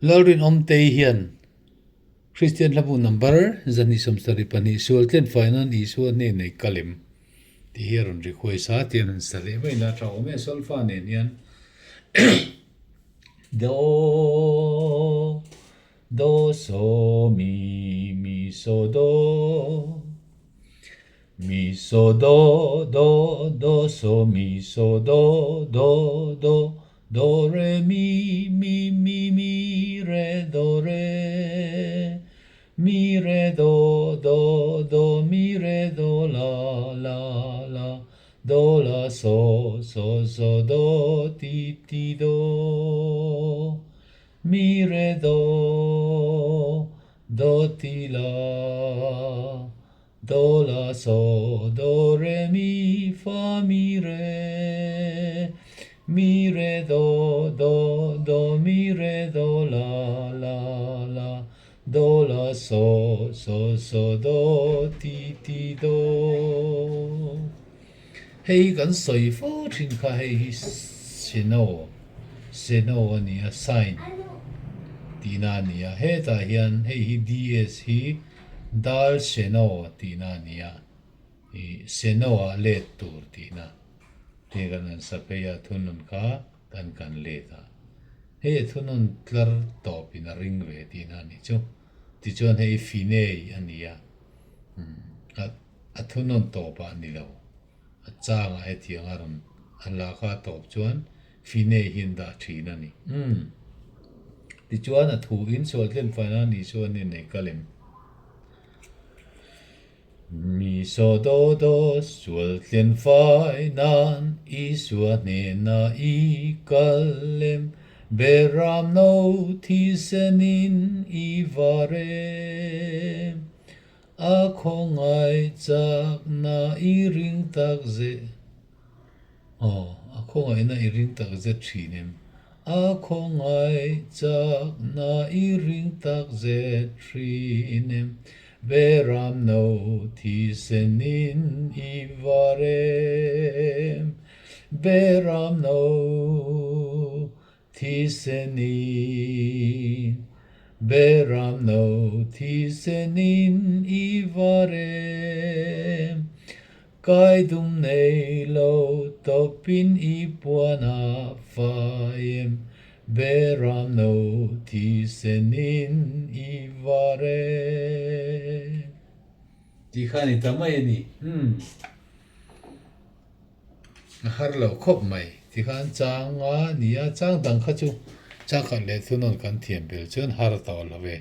Lalrinawmtei hian Kristian hlabu number 272 sual tlen fai nan Isua hnen nei kal em tih hi a rawn request a, tiang han sa leh mai la tha awm e solfa nen hian Do do so mi mi so do mi so do do do so mi so do do do Do re mi mi mi mi re do re mi re do do do mi re do la la la do la so so so do ti ti do mi re do do ti la do la so do re mi fa mi re mi re do do do mi re do la la la do la so so so do ti ti do. Hei kan sawi fo thin kha hei hi seno seno a ni a sign tihna a ni a hetah hian hei hi DS hi Dal Seno tihna a ni a, ih Seno-ah let tur tihna te kan han sa phei a, thunun kha kan kan let a, hei a thunun tlar tawpin a ring ve tihna a nih chu. Tichuan hei Finei a ni a, a thunun tawpah a ni lo, a changah hetiang a rawn a laka tawp chuan Finei hi an dah thin a ni. Umm. Tichuan a thu in sual tlen faina a nih chuan in ei kal em? Mi saw do do sual tlen fai nan Isua hnena i kal em? Beram no thisen in i var em? A khawngaih chakna i ring tak zeh. Aw, a khawngaihna i ring tak zet thin em? A khawngaih chakna i ring tak zet thin em? Beram no thisenin i var em? Beram no thisenin, Beram no thisenin i var em? Kai dum nei lo tawpin i puan a fai em? Beram no thisenin i var em? Tih kha a ni ta mai a ni. Umm. A har lo khawp mai. Tikhan chang a ni a, chang dang kha chu changkhat leh thunawn kan thiam bel chuan har tawh lo ve.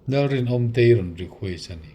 Lalrinawmtei rawn request a ni.